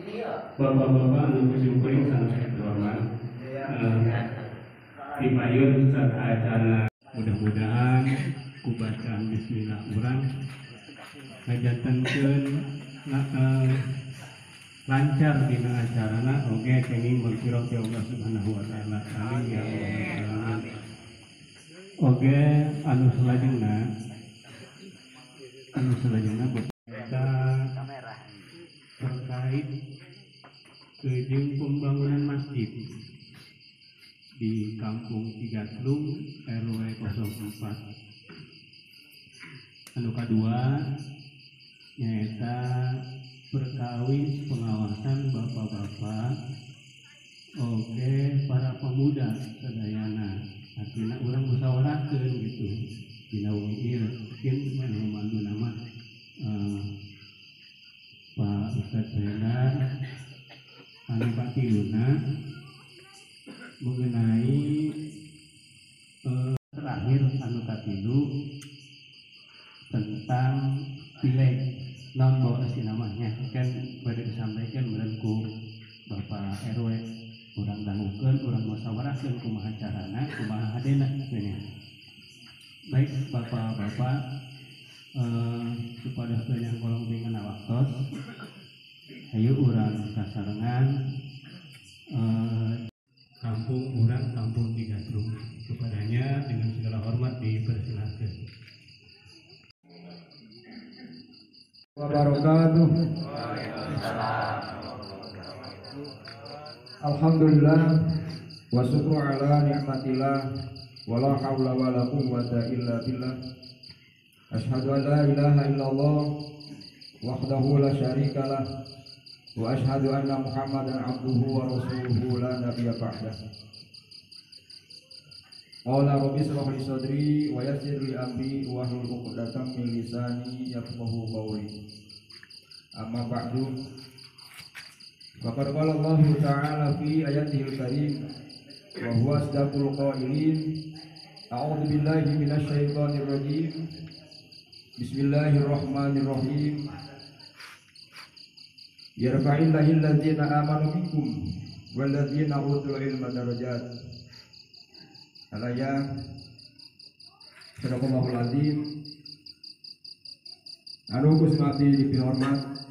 Bapak-bapak anu kuring sangat terhormat, dipayun saat acara mudah-mudahan ku bacaan bismillah urang ngajantenkeun lancar dina acarana oge kenging magfirah ti Allah Subhanahu wa taala. Amin ya Allah. Oge anu salajengna kita terkait jeung pembangunan masjid di Kampung Cigadlung RW 04. Anu kadua nyaeta perkawis pengawasan bapak-bapak oge para pemuda sadayana, artinya urang musyawarahkeun gitu dina wengi ieu mungkin anu nama Pak Ustadz Zainal anu patiluna mengenai terakhir anu katilu tentang pileg non bawa si namanya kan pada disampaikan merenku Bapak RW urang dangukeun urang musyawarahkeun kumaha carana kumaha hadena nya. Baik bapak-bapak, supados yang kolong dengan waktos ayo urang sasarengan kampung urang Kampung Cigadlung. Kepadanya dengan segala hormat dipersilahkan. Wabarakatuh. Alhamdulillah wa syukru ala ni'matillah wala haula wala quwwata illa billah. Asyhadu an la ilaha illallah wahdahu la syarikalah wa asyhadu anna Muhammadan abduhu wa rasuluhu la nabiyya ba'dah. Qala rabbi shrah li sadri wa yassir li amri wahlul 'uqdatam min lisani yafqahu qawli. Amma ba'du. Faqad qala Allahu ta'ala fi ayatihil karim wa huwa asdaqul qailin. A'udzu billahi minasy syaithanir rajim. Bismillahirrahmanirrahim. Yarfa'illahu alladzina amanu minkum walladzina utul ilma darajat. Alaya sadaqallahul azim. Anu Gusti dipihormat,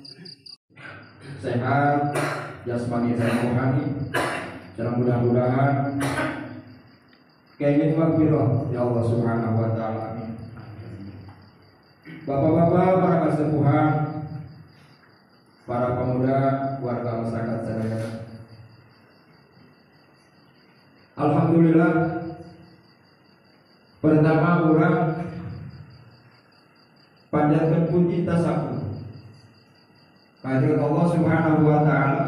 sehat jasmani dan rohani, dan mudah-mudahan kenging magfirah ya Allah Subhanahu wa taala. Amin. Bapak-bapak, para kesepuhan, para pemuda, warga masyarakat sadaya. Alhamdulillah, pertama urang panjatkeun puji tasakur kehadirat Allah Subhanahu wa taala.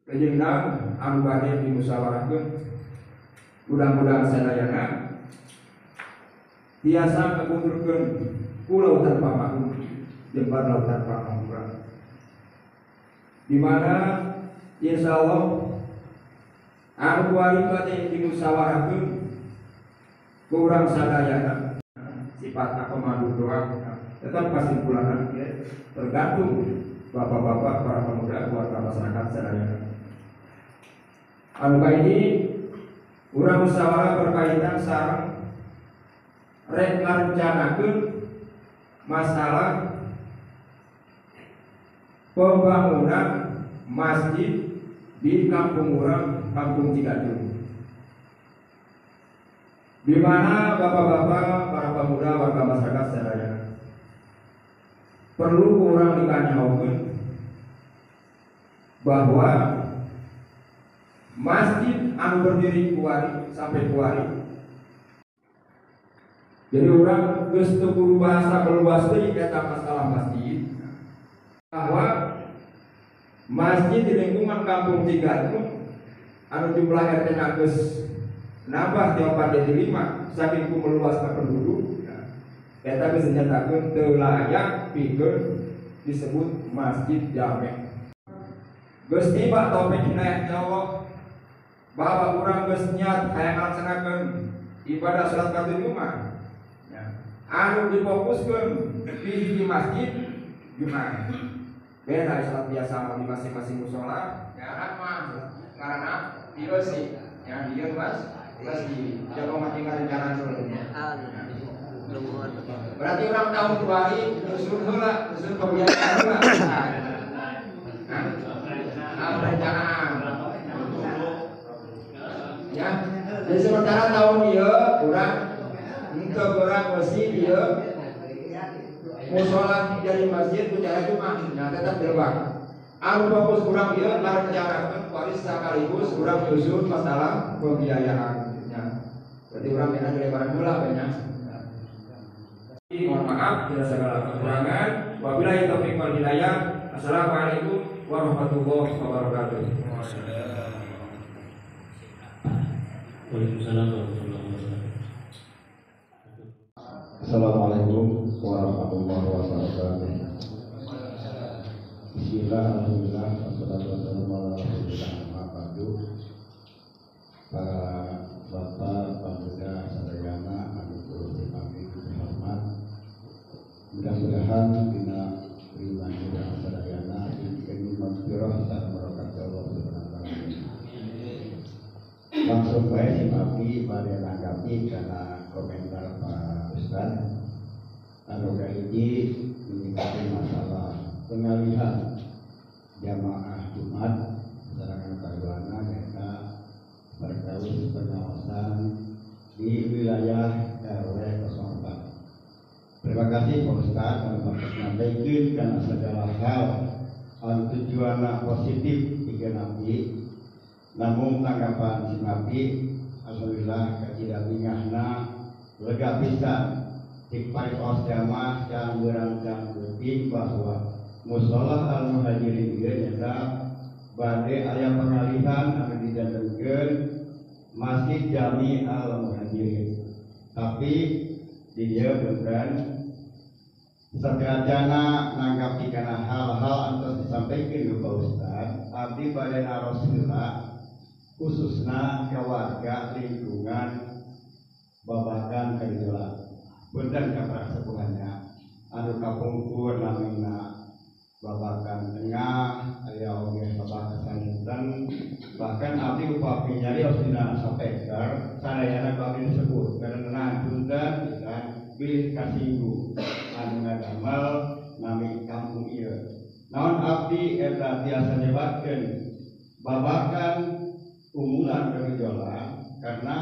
Kajengna anu bade dimusyawarahkeun, mudah-mudahan sadayana tiasa ngabuturkeun ku lautan pamaung jembar lautan pamangura, di mana insyaallah anu kuari bade dimusyawarahkeun ku urang sadayana sifatna pemandu doa tetap kesimpulan tergantung bapak-bapak, para pemuda, warga masyarakat sadayana. Anu ini urang musyawarah berkaitan sareng rek ngarencanakeun masalah pembangunan masjid di kampung urang, Kampung Cigadlung, di mana bapak-bapak, para pemuda, warga masyarakat sadayana perlu kurang dikanyahokeun bahwa masjid anu berdiri kuari sampai kuari. Jadi orang geus teu kudu bahasa meluas deui eta masalah masjid, bahwa masjid di lingkungan Kampung Cigadlung anu jumlah RT-na geus nambah ti 4 jadi 5 saking ku meluasna penduduk, eta geus dinyatakeun teu layak pikeun disebut masjid jame. Geus tiba topik hidayah Allah bahwa urang geus niat hayang ngalaksanakeun ibadah salat katujuh mah anu difokuskeun di hiji masjid Jumat. Beda sholat biasa di masing-masing musola ya mah karena dia sih ya dia mas masih jago mati rencana sebelumnya. Berarti orang tahun kuari nyusun heula, nyusun pembiayaan heula. Nah, perencanaan. Ya, jadi sementara tahun ieu urang henteu urang besi ieu musola dari masjid ku cara Jumat, nah tetap dilebak. Anu fokus urang ieu ngarencanakeun kuari sekaligus urang nyusun masalah pembiayaan. Ya. Berarti urang kena dilebaran heula banyak. Mohon maaf atas segala kekurangan. Wabillahi taufiq wal hidayah. Assalamualaikum warahmatullahi wabarakatuh. Waalaikumsalam warahmatullahi wabarakatuh. Assalamualaikum warahmatullahi wabarakatuh. Bismillah, alhamdulillah, wassalatu wassalamu ala rasulillah, amma ba'du. Para bapak, pemuda, sadayana, anu kami hormat. Mudah-mudahan dina pribadi urang sadayana diberi magfirah sareng barokah Allah Subhanahu wa taala. Langsung bae si abdi bade nanggapi kana komentar Pak Ustaz. Anu kahiji menyikapi masalah pengalihan jamaah Jumat sareng kaduana nyaeta perkawis pengawasan di wilayah RW 04. Terima kasih Pak Ustaz anu menyampaikan karena segala hal anu tujuanna positif pikeun abdi. Namun tanggapan si abdi alhamdulillah kacida bingahna lega pisan cik parios jamaah can beurang can peuting bahwa musholah al muhajirin ieu nyaeta bade aya pengalihan anu dijantenkeun Masjid Jami Al Muhajirin. Tapi di dieu punten sateajana nanggapi kana hal-hal anu disampaikan ku Pak Ustaz, abdi bade naros heula khususna ka warga lingkungan Babakan Kajola. Punten ka para sepuhannya anu kapungkur namina Babakan Tengah aya oge Babakan Saninten, bahkan abdi upami nyarios dina sapeker sadayana ku abdi disebut karena punten pisan bilih kasinggung anu ngadamel nami kampung ieu. Naon abdi eta tiasa nyebatkeun Babakan Unggulan Kajola karena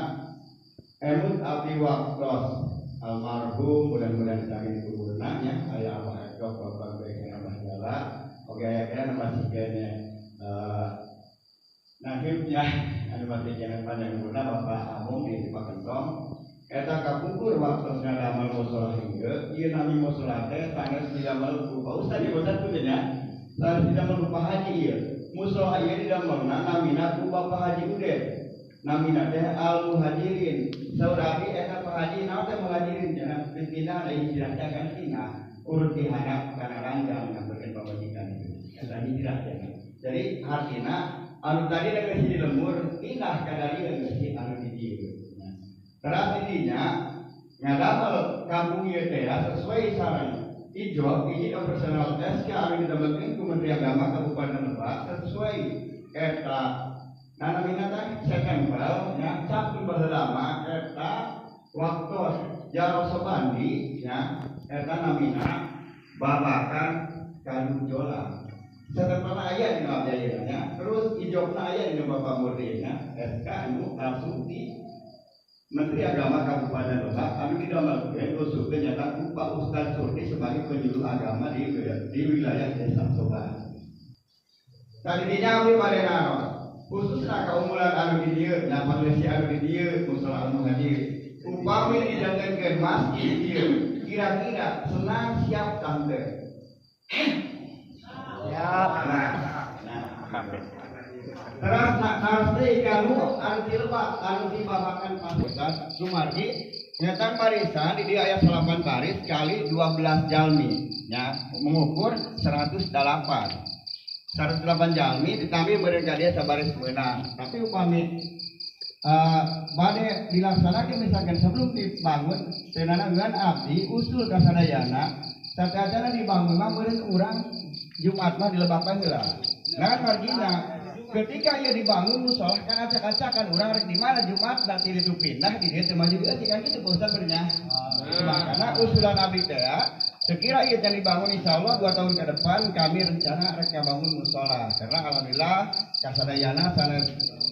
emut abdi waktos almarhum mudah-mudahan ditangin kuburna nya aya Abah Edok Bapak Beken Abah Jala oge aya kena masih kene nahibnya anu masih kene panjang umurna Bapak Amung di Pakentong eta kapungkur waktos ngadamel mushola hingga ieu nami mushola teh sanes didamel ku Pak Ustaz di Ustaz teh nya sanes didamel ku Pak Haji ieu mushola ieu didamelna namina ku Bapak Haji Ude namina teh Al Muhajirin. Saur abdi eta Pak Haji naon teh Muhajirin cenah pindah da hijrah teh kan pindah urut diharap kana ranjang ngabeurkeun pamajikan itu eta hijrah teh. Jadi artina anu tadi geus di lembur pindah ka dieu geus anu di dieu. Teras intinya ngadamel kampung ieu teh sesuai sareng ijob izin operasional SK anu didamelkeun ku Menteri Agama Kabupaten Lebak sesuai eta namina teh setempel nya cap baheula mah eta waktos Jaro Sobandi nya eta namina Babakan Kajola. Setempelna aya dina abdi ayeuna nya, terus ijobna aya dina Bapak Murdi nya SK anu langsung di Menteri Agama Kabupaten Lebak anu didamelkeun usulkeun nyata ku Pak Ustaz Surti sebagai penyuluh agama di wilayah Desa Soban. Tadinya abdi bade naros khususna kaumulan anu di dieu nya manusia anu di dieu mushola al muhajirin upami dijantenkeun masjid dieu kira-kira senang siap tante? Siap. Nah, terus naros deui kanu anu di Lebak anu di Babakan Pasukan Sumardi nyata barisan di dieu aya 8 baris kali 12 jalmi nya mengukur 108. 108 jalmi ditambah meureun ka dieu sabaris meunang. Tapi upami bade dilaksanakeun misalkan sebelum dibangun tenana geun abdi usul ka sadayana sateuacanna dibangun mah meureun urang Jumat mah dilebakkan heula. Nah margina ketika ia dibangun musola kan acak-acakan urang rek di mana Jumat nanti itu pindah di dieu teu maju deui kan kitu Pak Ustad benernya. Makana usulan abdi teh sekira ieu teh dibangun insyaallah 2 tahun ke depan kami rencana rek ngabangun musola karena alhamdulillah kasadayana sanes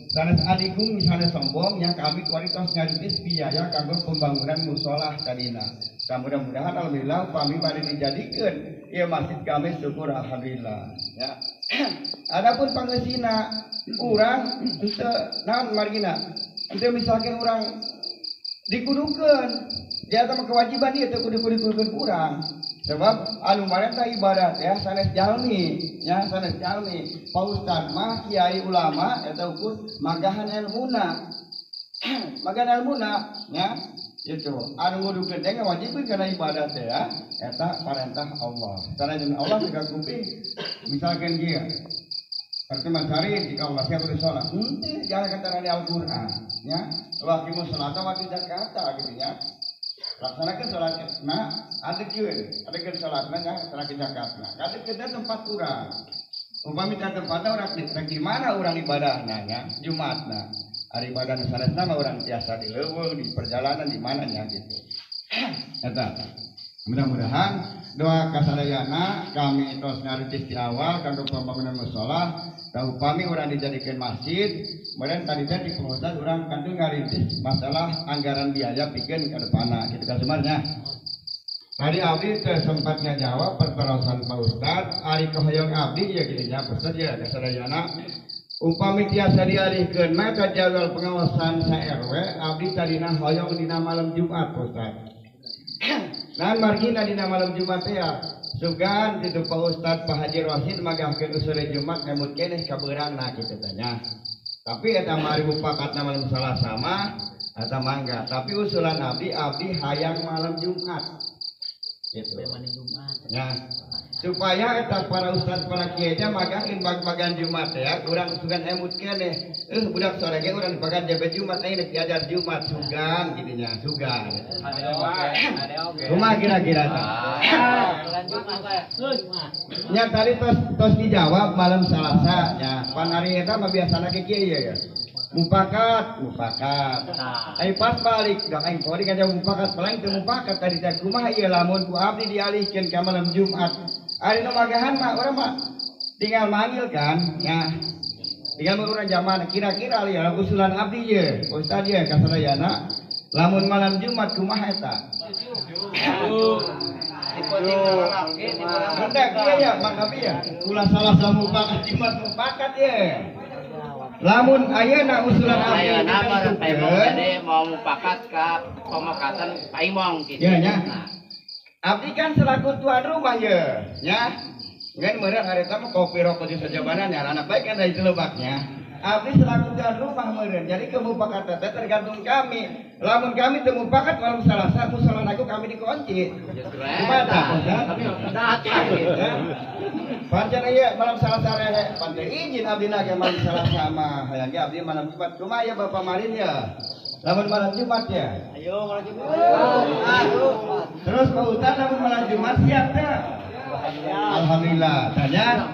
sanes adigung sanes sombong yang kami kualitas ngarintis biaya kanggo pembangunan musola tadina. Nah, mudah-mudahan alhamdulillah kami bade dijadikeun ieu masjid kami syukur alhamdulillah ya. Adapun pangeusina urang henteu naon margina henteu misalkan urang dikudukeun dia mah kewajiban ieu teu kudu dikudukeun urang sebab anu marentah ibadat ya sanes jalmi ya sanes jalmi Pak Ustad mah kiai ulama eta ukur magahan elmuna magahan elmuna ya itu anu ngudukeun teh ngawajibkeun kana ibadah teh ya eta parentah Allah sanajan Allah juga kuping misalkan kieu pertemuan sari jika Allah siap kudu salat henteu jangan kata di Al-Qur'an ya waqimus sholata wa zakata gitu ya laksanakeun salat na adekeun salatna nya laksanakeun zakatna kadekeun tempat urang upami teh tempatna urang rek di mana urang ibadahna nya Jumatna ari ibadah sanesna mah urang biasa di leuweung di perjalanan di mana nya gitu. Eta mudah-mudahan doa kasadayana kami tos ngarintis di awal kanggo pembangunan musala da upami urang dijadikeun masjid kemudian tadi teh di pengurusan urang kantun ngarintis masalah anggaran biaya pikeun ka depanna kitu kasumarnya. Tadi abdi teh sempat ngajawab pertarosan Pak Ustad ari kahoyong abdi ya kitu nya Pak Ustad ya kasadayana upami tiasa dialihkeun mah ka jadwal pengawasan sa-RW abdi tadina hoyong dina malam Jumat Pak Ustad. Nah margina dina malam Jumat teh ya sugan kitu Pak Ustad Pak Haji Rosid magahkeun usule Jumat emut keneh ka beurangna kitu teh nya. Tapi eta mah mupakatna malam Salasa mah eta mangga tapi usulan abdi abdi hayang malam Jumat. Gitu. Jumat. Ya. Supaya eta para ustad para kiai teh magangkeun bag-bagan Jumat ya urang sugan emut keneh budak sore ge urang dipagan jabe Jumat ayeuna diajar Jumat sugan kitu nya sugan. Kumaha kira-kira tah? Nya tadi tos dijawab malam Salasa nya. Pan hari eta mah biasana ke kieu ya. Mupakat, mupakat. Ai pas balik da aing poho ngajawab mupakat paling teu mupakat tadi teh kumaha ieu lamun ku abdi dialihkeun ka malam Jumat. Ari nu magahan mah urang mah tinggal manggil kan ya. Tinggal urang zaman kira-kira lieur usulan abdi ye, Ustad ye kasadayana lamun malam Jumat kumaha eta? Hendak kieu ya Mang Abi ya. Ulah salah mupakat Jumat mupakat ye. Lamun ayeuna usulan abdi ayeuna mah jadi mau mupakat ka pamekatan paimong kitu. Ya nya. Abdi kan selaku tuan rumah ye, nya. Ngan meureun harita mah kopi rokok di sajabana nya anak baik kan dari lebaknya. Abdi selaku tuan rumah meureun. Jadi kemupakatan teh tergantung kami. Lamun kami teu mupakat malam Salasa musola aku kami dikunci. Kumaha tah Ustaz? Pancen ieu malam Salasa rehe, pancen izin abdi na ge malam Salasa mah. Hayang ge abdi malam Jumat. Kumaha ya Bapak Marin ya? Lamun malam Jumat ya? Ayo malam Jumat. Terus Pak Ustaz lamun malam Jumat siap teh? Alhamdulillah. Tanya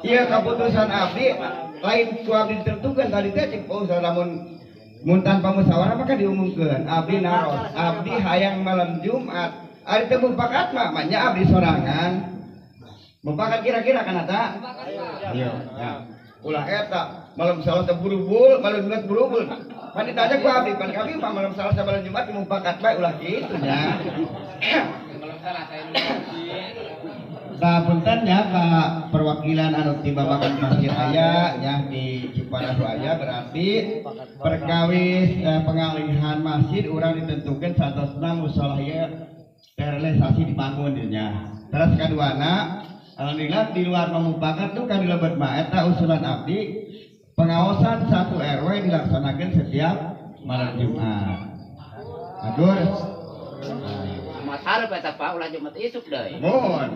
ieu keputusan abdi lain ku abdi ditentukeun tadi teh cek Pak Ustaz lamun mun tanpa musyawarah maka diumumkeun abdi naros abdi hayang malam Jumat ari teu mupakat mah nya abdi sorangan mupakat kira-kira kan eta iya ya ulah eta malam Salasa burubul malam Jumat burubul pan ditanya ku abdi pan kami mah malam Salasa malam Jumat mupakat bae ulah kitu nya malam Salasa Nah, punten ya Pak perwakilan anu ti babakan masjid aya ya di Ciparahu aya berarti perkawis pengalihan masjid urang ditentukan satosna musola ieu terrealisasi dibangun nya. Terus kaduana alhamdulillah di luar pamupakat tuh kan dilebet mah eta usulan abdi pengawasan 1 RW dilaksanakan setiap malam Jumat. Atur. Jumat hareup eta Pak ulah Jumat isuk deui. Mohon.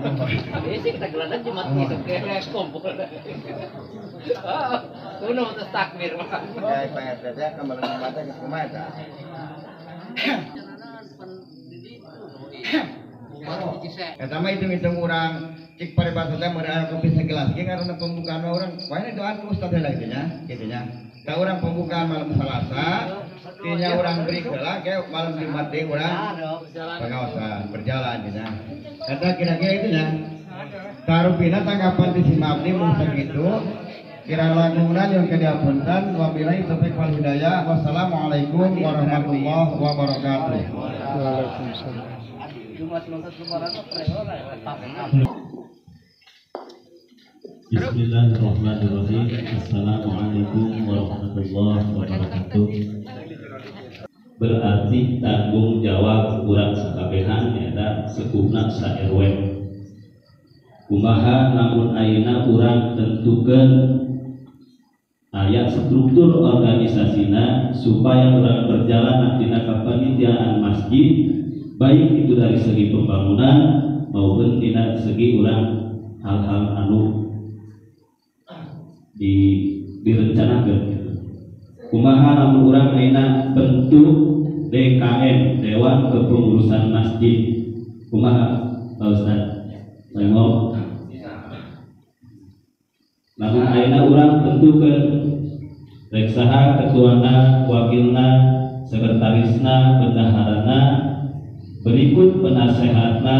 Isuk kita geladang Jumat isuk ke kumpul. Kuno terus takbir mah. Ya Pak RT teh ka malam Jumat teh geus kumaha eta? Eta mah hitung-hitung urang cik paribasa teh meureuh kopi segelas ge karena pembukaan urang wae doan ku ustaz heula kitu nya, kitu nya. Da urang pembukaan malam Selasa, tinya urang break heula ke malam Jumat deui urang pengawasan berjalan gitu nya. Eta kira-kira itu nya. Tarupina tanggapan di Simabdi mun sakitu. Kira langkungna jeung kadiapunten wabillahi taufiq wal hidayah. Wassalamualaikum warahmatullahi wabarakatuh. Waalaikumsalam. Bismillahirrahmanirrahim. Assalamualaikum warahmatullahi wabarakatuh. Berarti tanggung jawab urang sakabehan nyaeta sekupna sa RW. Kumaha lamun ayeuna urang tentukeun aya struktur organisasina supaya urang berjalan dina kapanitiaan masjid, baik itu dari segi pembangunan maupun dina segi urang hal-hal anu direncanakan. Kumaha lamun urang ayeuna bentuk DKM, Dewan Kepengurusan Masjid. Kumaha Pak Ustaz? Tengok. Lamun ayeuna urang tentukeun rek saha ketuana, wakilna, sekretarisna, bendaharana, berikut penasehatna,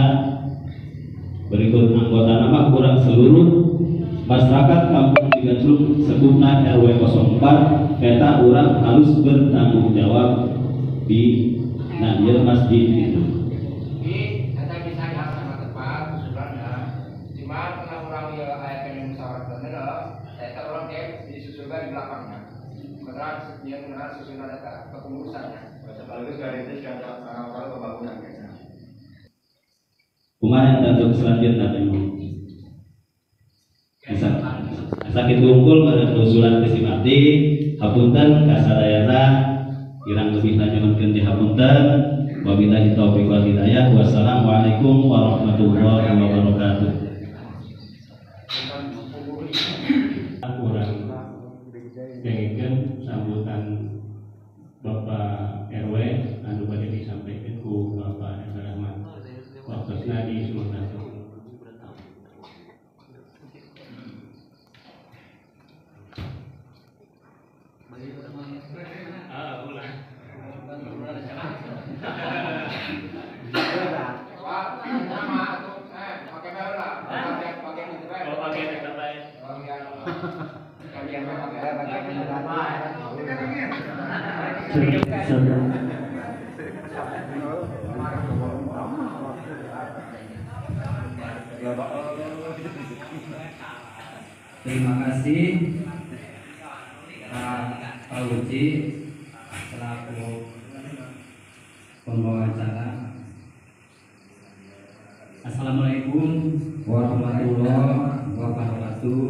berikut anggota nama kurang seluruh masyarakat kampung Cigacluk sekupna RW 04 eta urang harus bertanggung jawab di ieu masjid itu. Eta bisa sama tepat usulanna. Cuma karena urang ieu aya keneh musyawarah bener, eta urang ge disusulkan di belakangnya. Sementara dia mengenal susunan eta kepengurusannya. Sekaligus dari itu ada awal pembangunan kayaknya. Kumaha tentu selanjutnya teh. Sakit wungkul pada usulan ke Simabdi, hapunten kasadayana kirang lebih nyuhunkeun di hapunten. Wabillahi taufiq wal hidayah. Wassalamualaikum warahmatullahi wabarakatuh. Kurang dengekeun sambutan Bapak RW anu bade disampaikan ku Bapak RW Rahmat. Waktosna di Sumatera. Terima kasih Pak Uji selaku pembawa acara. Assalamualaikum warahmatullahi wabarakatuh.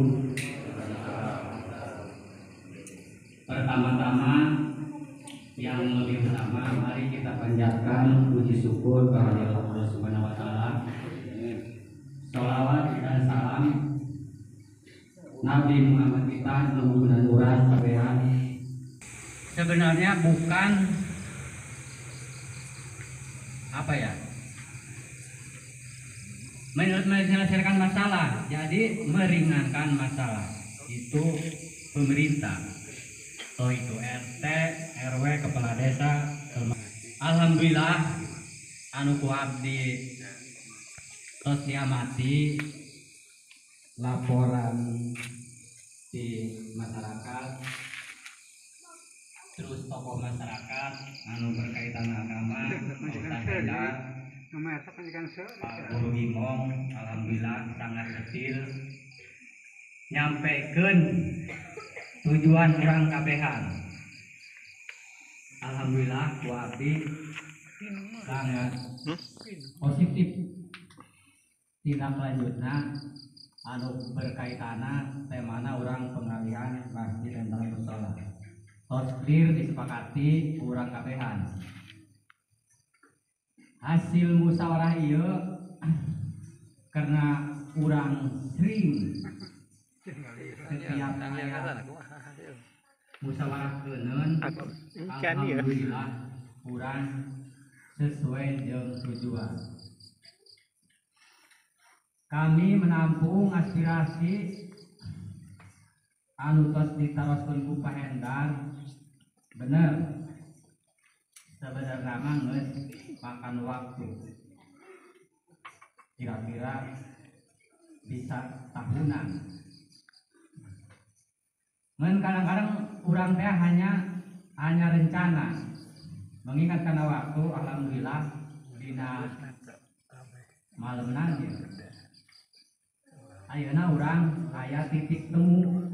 Pertama-tama yang lebih utama, mari kita panjatkan puji syukur kepada Allah Subhanahu wa taala. Sholawat dan salam Nabi Muhammad kita menggunakan urang kabehan. Sebenarnya bukan apa ya, menyelesaikan masalah, jadi meringankan masalah itu pemerintah, atau itu RT, RW, kepala desa. Alhamdulillah anu ku abdi terus diamati laporan di masyarakat, terus tokoh masyarakat anu berkaitan agama, Ustaz Hendar, Pak Guru Gimong, alhamdulillah sangat kecil nyampekeun tujuan urang kabehan. Alhamdulillah ku abdi sangat positif tindak lanjutna anu berkaitana temana urang pengalihan masjid antara musola. Tos clear disepakati urang kabehan. Hasil musyawarah ieu karena urang sering setiap aya musyawarah keuneun, alhamdulillah urang sesuai jeung tujuan. Kami menampung aspirasi anu tos ditaroskeun ku Pak Hendar. Bener, sebenarnya mah geus makan waktu kira-kira bisa tahunan. Ngan kadang-kadang urang teh hanya hanya rencana, mengingat karena waktu. Alhamdulillah dina malam nanti ayeuna urang aya titik temu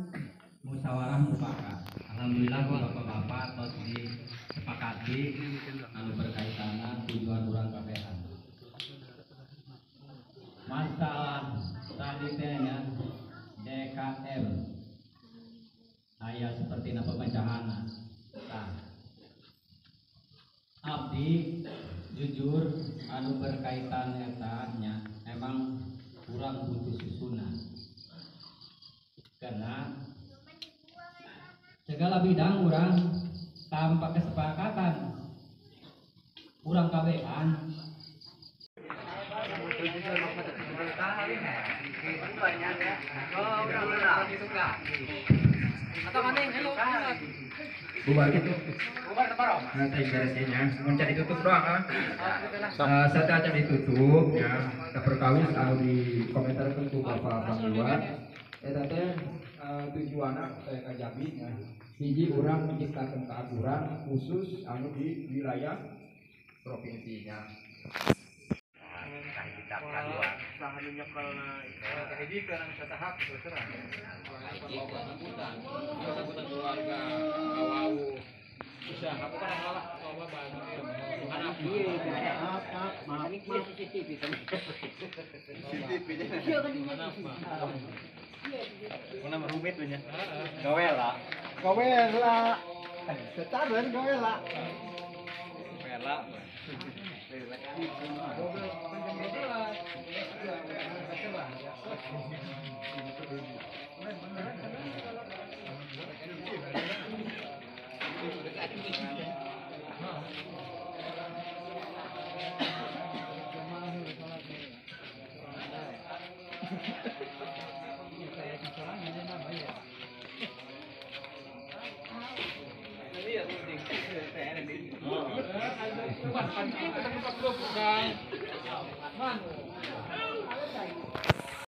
musyawarah mufakat. Alhamdulillah ku bapak-bapak tos disepakati anu berkaitan tujuan urang kabehan. Masalah tadi teh nya DKM aya seperti napa pemecahan. Nah, abdi jujur anu berkaitan eta nya emang kurang butuh susunan, karena segala bidang urang tanpa kesepakatan urang kabehan. Bubar gitu. Nanti beresnya, mun can ditutup doang kan. Saat acan ditutup ya, kita perkawis anu dikomentarkeun ku Bapak Panglima. Eta teh tujuanna saya kajabi ya. Hiji, urang menciptakan keakuran khusus anu di wilayah provinsinya.